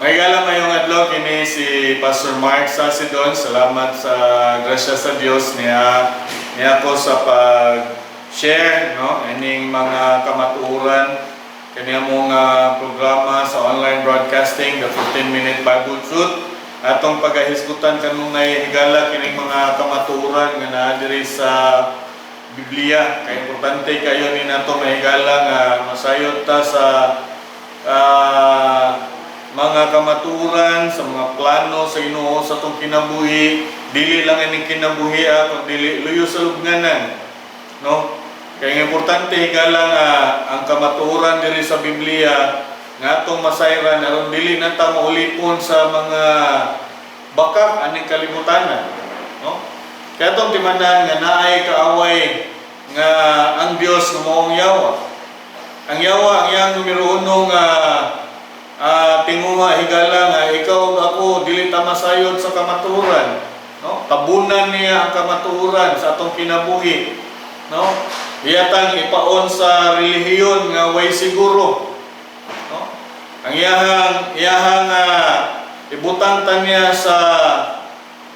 Mga maayong adlaw, kini si Pastor Mark Sasidon. Salamat sa grasya sa Dios niya niya ko sa pag-share, no, ining mga kamatuoran kani among programa sa online broadcasting, the 15-minute Bible Truth. Atong pagahisgutan kanunay, higala, kining mga kamatuoran nga naa diri sa Biblia kay importante kayo ni nato, mga higala, nga masayod ta sa mga kamatuoran, sa mga plano sa Ginoo sa atong kinabuhi, dili lang ining kinabuhi kun dili luyo sa lubnganan, no? Kay ang importante, higala, nga ang kamatuoran diri sa Biblia nga atong masayran aron dili na ta maulipon sa mga bakak aning kalibutanan, no? Kaya atong timanan nga naay kaaway nga ang Dios nga maong yawa. Ang yawa, ang iyang numero uno nga tinguha, higala, nga ikaw ug ako dili ta masayod sa kamatuoran, no? Tabunan niya ang kamatuoran sa atong kinabuhi, no? Iyatang ipaon sa relihiyon nga way siguro, no? Ang iyahang ibutang ta niya sa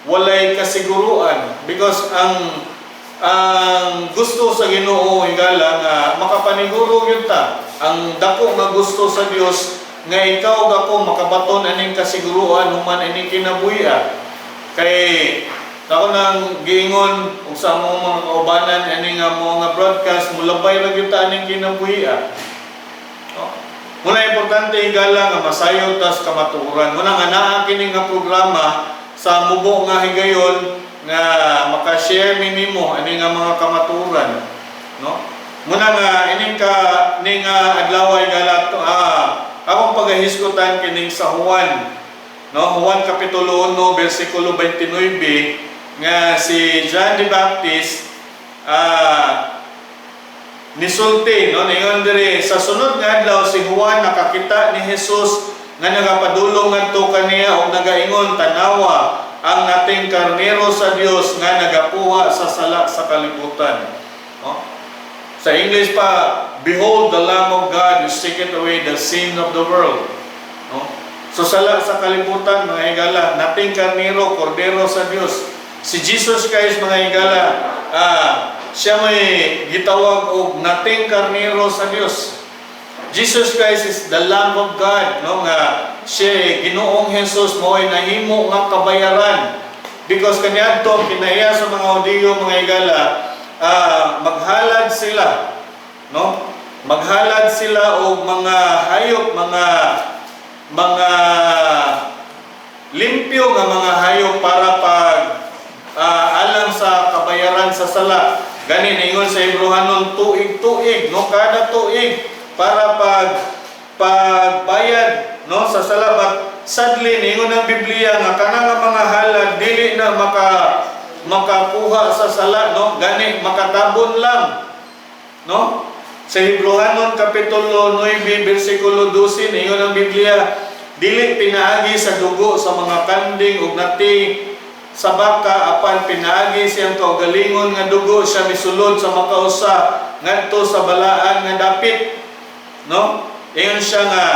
walay kasiguruan because ang gusto sa Ginoo, higala, nga makapaniguro gyud ta. Ang dako nga gusto sa Dios nga ikaw ug ako makabaton aning kasiguruan human ining kinabuhi. Kay ako nang giingon ug sa among mga kaubanan ani nga mga broadcast, mulabay ra gyud ta aning kinabuhi. No? Muna importante, higala, nga masayod tas kamatuoran. Muna nga naa kini nga programa sa mubo nga higayon nga maka-share mi nimo ani nga mga kamatuoran, no? Muna nga ining ka ning nga adlaw, higala, akong pagahisgutan kining sa Juan, no? Juan kapitulo 1 bersikulo 29 nga si John the Baptist nisulti, no? Ningon diri, sa sunod nga adlaw si Juan nakakita ni Jesus nga nagapadulong ngadto kaniya ug nagaingon, "Tanawa ang nating karnero sa Dios nga nagapuha sa sala sa kalibutan," no? Sa English pa, "Behold the Lamb of God who taketh away the sin of the world," no? So sala sa kalibutan, mga higala, nating karnero, kordero sa Dios. Si Jesus Christ, mga higala, siya may gitawag og nating karnero sa Dios. Jesus Christ is the Lamb of God, no, nga siya, Ginoong Jesus, mo'y nahimo nga kabayaran. Because kaniadto kinaiya sa mga Hudiyo, mga higala, maghalad sila, no? Maghalad sila og mga hayop, mga limpyo nga mga hayop para pag alang sa kabayaran sa sala. Gani ningon sa Hebreohanon, tuig-tuig, no, kada tuig para pagbayad, no, sa sala. But sadly, ningon ang Biblia nga kana nga mga halad dili na makakuha sa sala, no? Gani makatabon lang, no? Sa Hebreohanon kapitulo 9 bersikulo 12, ningon ang Biblia, dili pinaagi sa dugo sa mga kanding ug nati sa baka, apan pinaagi siyang kaugalingon nga dugo siya misulod sa makausa ngadto sa balaan nga dapit, no? Ingon siya nga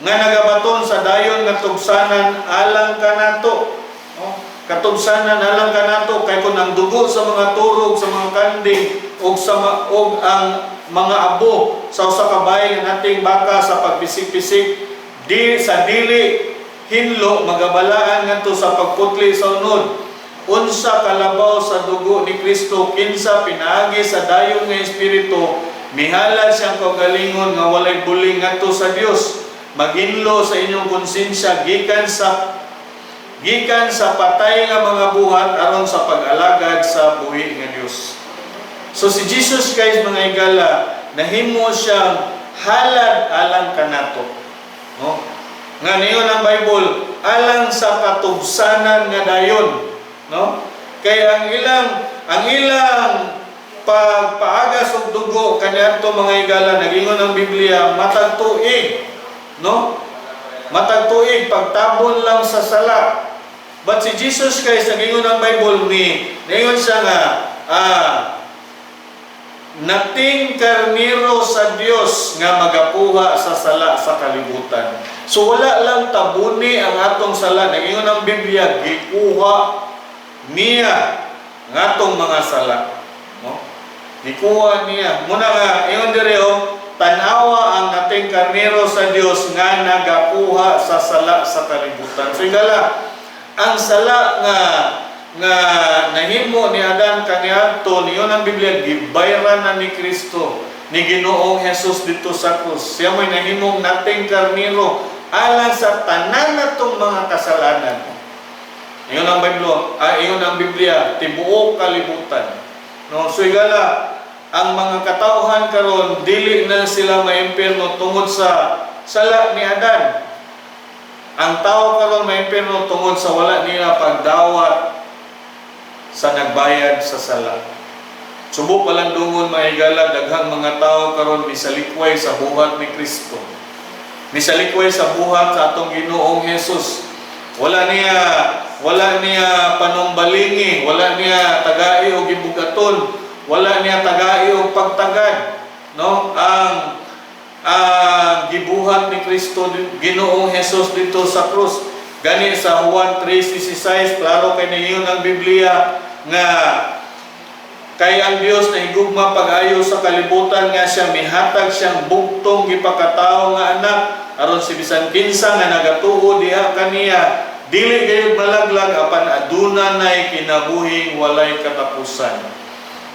nga nagabaton sa dayon nga tugsanan alang kanato, no? Katugsanan alang kanato kay kun ang dugo sa mga turog, sa mga kanding ug ang mga abo sa usa ka bahin nga nating baka sa pagpisik-pisik di sa dili hinlo magabalaan ngadto sa pagputli sa unod, unsa kalabaw sa dugo ni Kristo, kinsa pinaagi sa dayon nga espiritu mihalad siyang kaugalingon nga walay buling ngadto sa Dios, maginlo sa inyong konsensya gikan sa patay nga mga buhat aron sa pag-alagad sa buhi nga Dios. So si Jesus Christ, mga higala, nahimo siyang halad alang kanato. No? Nga niyon ang Bible, alang sa katugsanan nga dayon, no? Kay ang ilang pagpaagas og dugo kaniadto, mga higala, nagingon ang Biblia matag tuig, no? Matag tuig pagtabon lang sa sala. But si Jesus Christ, nagingon ang Bible ni ningon siya nga nating karnero sa Dios nga magapuha sa sala sa kalibutan. So wala lang tabuni ang atong sala. Nag-ingon ang Biblia, gikuha niya ang atong mga sala. No? Gikuha niya. Muna nga, ingon dire oh, "Tanawa ang nating karnero sa Dios nga nagakuha sa sala sa kalibutan." So higala, ang sala nga nga nahimo ni Adan kaniadto, niingon ang Biblia, gibayran na ni Kristo, ni Ginoong Jesus dito sa krus. Siya mo'y nahimong nating karnero alang sa tanan natong mga kasalanan. Ingon ang Biblia, ingon ang Biblia, tibuok kalibutan. No, so higala, ang mga katawhan karon, dili na sila maimpierno tungod sa sala ni Adan. Ang tao karon maimpierno tungod sa wala nila pagdawat sa nagbayad sa sala. Subo pa lang dungon, mga higala, daghang mga tao karon misalikway sa buhat ni Kristo. Misalikway sa buhat sa atong Ginoong Hesus. Wala niya panumbalingi, wala niya tagai og gibugaton, wala niya tagai og pagtagad, no? Ang gibuhat ni Kristo, Ginoong Hesus dito sa krus. Gani sa Juan 3:16, klaro kay niingon ang Biblia nga kay ang Dios nahigugma pag-ayo sa kalibutan nga siya mihatag siyang bugtong gipakatawo nga anak, aron si bisan kinsa nga nagatuo diha kaniya dili gayud malaglag apan aduna nay kinabuhing walay katapusan.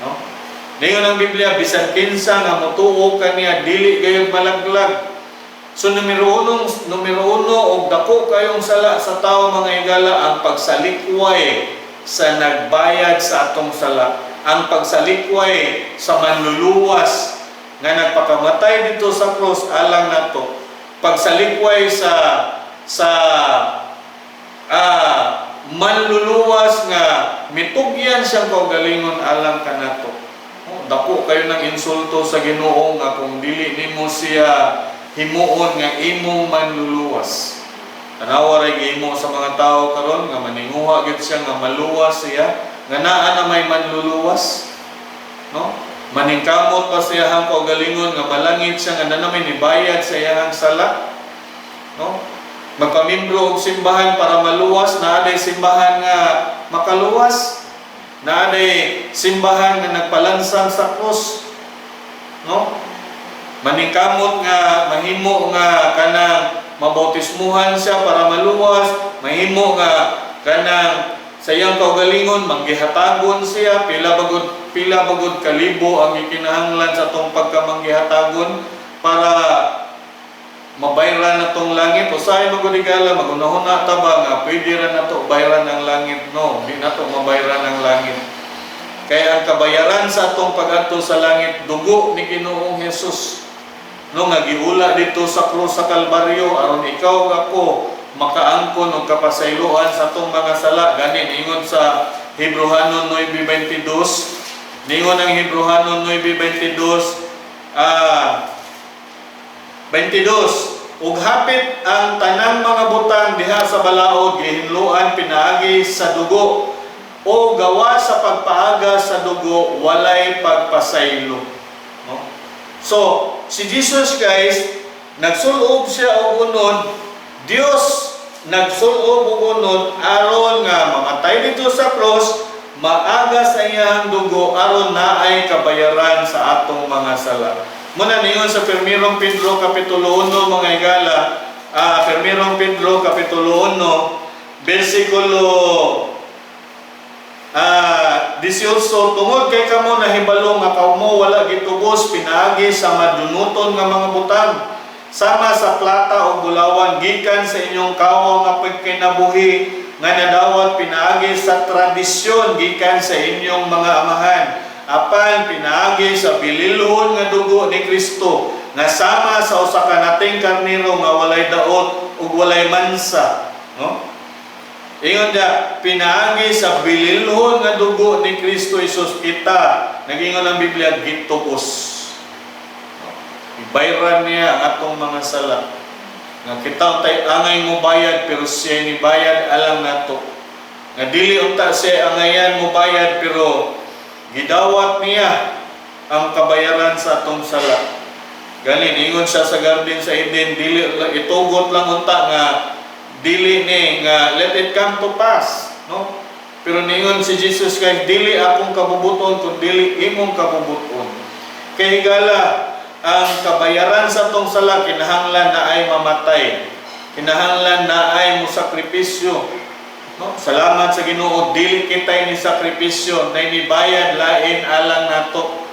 No? Ningon ang Biblia, bisan kinsa nga motuo kaniya dili gayud malaglag. So numero uno og dako kayong sala sa tao, mga higala, ang pagsalikway sa nagbayad sa atong sala, ang pagsalikway sa manluluwas nga nagpakamatay dito sa cross alang nato. Pagsalikway sa manluluwas nga mitugyan siyang kaugalingon alang kanato. Oh, dako kayo ng insulto sa Ginoo nga kung dili nimo siya himuon nga imong manluluwas. Tanawa ray gihimo sa mga tao karon nga maninguha gyud siya nga maluwas siya nga naa na may manluluwas. No? Maningkamot pa siya ang kaugalingon nga malangit siya nga naa na may nibayad sa iyang sala. No? Magpamimbro og simbahan para maluwas, naa day simbahan nga makaluwas. Naa day simbahan nga nagpalansang sa krus. No? Maningkamot nga mahimo nga kanang mabautismuhan siya para maluwas, mahimo nga kanang sa iyang kaugalingon manggihatagon siya, pila bagod kalibo ang gikinahanglan sa atong pagkamanggihatagon para mabayran na tong langit. Usahay man gud, higala, magunahuna ta ba nga pwede ra nato bayran ang langit? No, di nato mabayran ang langit. Kaya ang kabayaran sa atong pag-adto sa langit, dugo ni Ginoong Hesus. No, nga giula dito sa krus sa Kalbaryo aron ikaw ug ako makaangkon og kapasayloan sa atong mga sala. Gani ingon sa Hebreohanon 9:22, ningon ang Hebreohanon 9:22, 22, "Ug hapit ang tanang mga butang diha sa balaod gihinloan pinaagi sa dugo, o gawa sa pagpaaga sa dugo walay pagpasaylo." No? So, si Jesus Christ nagsulob siya og unod, Dios nagsulob og unod aron nga mamatay dito sa cross, maaga sa iyang dugo aron naay kabayaran sa atong mga sala. Muna ningon sa Primerong Pedro kapitulo 1, mga higala, Primerong Pedro kapitulo 1 bersikulo 18, "Tungod kay kamo nahibalo nga kamo wala gitubos pinaagi sa madunuton nga mga butang sama sa plata o bulawan gikan sa inyong kawa nga pagkinabuhi nga nadawat pinaagi sa tradisyon gikan sa inyong mga amahan, apan pinaagi sa bililhon nga dugo ni Kristo nga sama sa usa ka nating karnero nga walay daot ug walay mansa." No? Ingon da, pinaagi sa bililhon nga dugo ni Kristo Jesus kita, nagingon ang Biblia, gitubos. Ibayran niya ang atong mga sala. Nga kita untay angay mo bayad, pero siya ni bayad alang nato. Nga dili unta siya angayan mo bayad, pero gidawat niya ang kabayaran sa atong sala. Gani ningon siya sa garden sa Eden, dili itugot lang unta nga dili ni nga let it come to pass, no? Pero ningon si Jesus Christ, "Dili akong kabubuton kun dili imong kabubuton." Kay higala, ang kabayaran sa atong sala, kinahanglan naay mamatay. Kinahanglan naay mo sakripisyo. No? Salamat sa Ginoo, dili kita ni sakripisyo, na inibayad lain alang nato.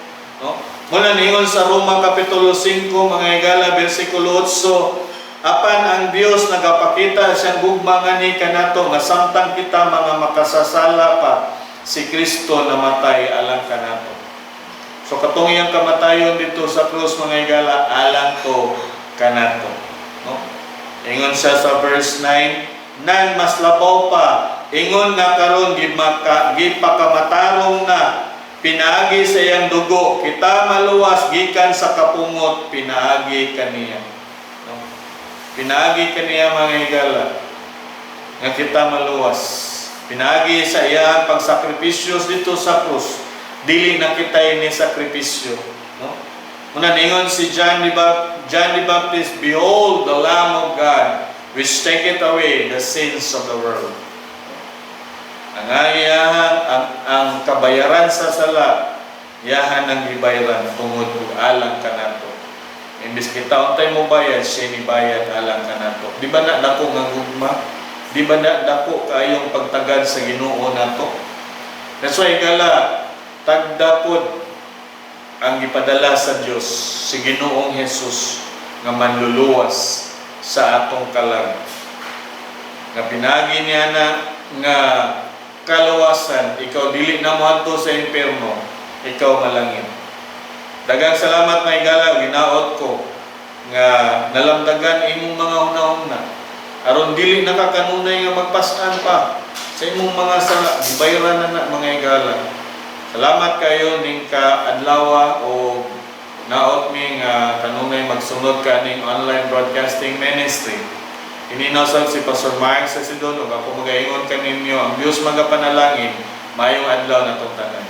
No? Muna ningon sa Roma Kapitulo 5, mga higala, versikulo 8, apan ang Dios nagapakita siyang gugma ngani kanato nga samtang kita mga makasasala pa, si Kristo namatay alang kanato. So katong iyang kamatayon dito sa krus, mga higala, alang to kanato. No? Ingon siya sa verse 9, nan mas labaw pa, ingon nga karon gimaka gipakamatarong na pinaagi sa iyang dugo, kita maluwas gikan sa kapungot pinaagi kaniya. No? Pinaagi kaniya, mga higala, nga kita maluwas. Pinaagi sa iyang pagsakripisyo dito sa krus. Dili na kita ini sakripisyo. No? Una ningon si John the Baptist, "Behold the Lamb of God, which taketh away the sins of the world." Ang iyahang ang kabayaran sa sala, iyahan ang gibayaran tungod ug alang kanato. Imbis kita untay mo bayad, siya ni bayad alang kanato. Di ba na dako nga gugma? Di ba na dako kayong pagtagad sa Ginoo nato? That's why, higala, tagdapod ang gipadala sa Dios si Ginoong Jesus nga manluluwas sa atong kalag. Nga pinagi niya na nga kaluwasan, ikaw dili na moadto sa impyerno, ikaw malangit. Daghang salamat, mga higala, ginaot ko nga nalamdagan imong mga hunahuna. Aron dili na ka kanunay nga magpas-an pa sa imong mga sala, gibayran na na, mga higala. Salamat kayo ning kaadlawa o naot mi nga kanunay magsunod ka ning online broadcasting ministry. Ininasal si Pastor Mark sa Sidon ug ako magaingon kaninyo, ang Dios magapanalangin, maayong adlaw natong tanan.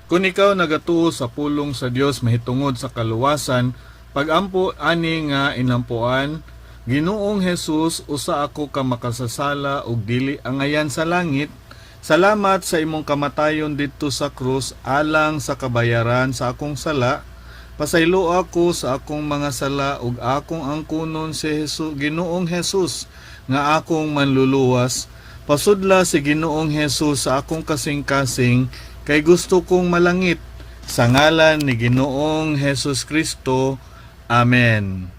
Kung ikaw nagatuo sa pulong sa Dios mahitungod sa kaluwasan, pagampo ani nga inampuan: "Ginoong Jesus, usa ako ka makasasala ug dili angayan sa langit. Salamat sa imong kamatayon didto sa krus alang sa kabayaran sa akong sala. Pasaylo ako sa akong mga sala ug akong angkunon si Jesus, Ginoong Jesus, nga akong manluluwas. Pasudla si Ginoong Jesus sa akong kasing-kasing kay gusto kong malangit. Sa ngalan ni Ginoong Jesus Kristo. Amen."